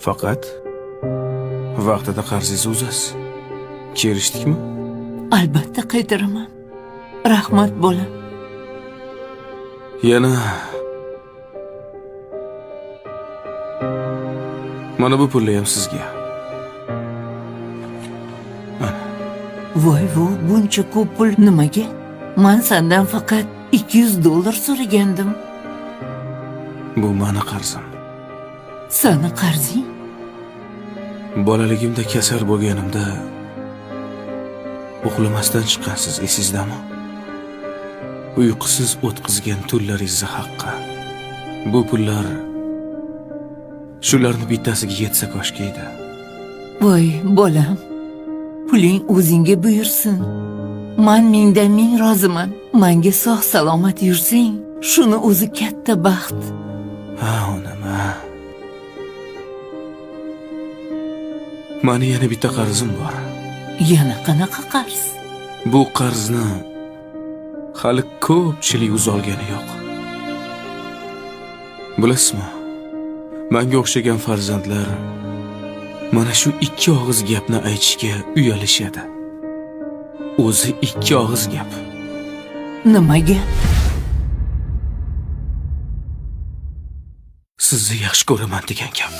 Faqat vaqtida qarzingizni uzasiz. Kelishdikmi? Albatta qaytaraman. Rahmat, bolam. Yana mana bu pullar ham sizga. Voy vo, buncha ko'p pul nimaga? Man sandan faqat 200 dollar so'ragandim. Bu mani qarzim. Sani qarzing? Bolaligimda kasal bo'lganimda uxlamasdan chiqqansiz, esingizdami? Uyqusiz o'tkazgan tunlaringizni haqqi. Bu pullar shularni bittasiga yetsa koshki edi. Voy, bolam. Puling o'zingga buyursin. Man mingdan ming roziman. Manga sog' salomat yursang, shuni o'zi katta baxt. Ha, onam, ha. Mani yana bitta qarzim bor. Yana qanaqa qarz? Bu qarzni hali ko'pchilik uzolgani yo'q. Bilasizmi? Menga o'xshagan farzandlar mana shu ikki og'iz gapni aytishga uyalishadi. O'zi ikki og'iz gap. Nimaga? Sizni yaxshi ko'raman degan gap.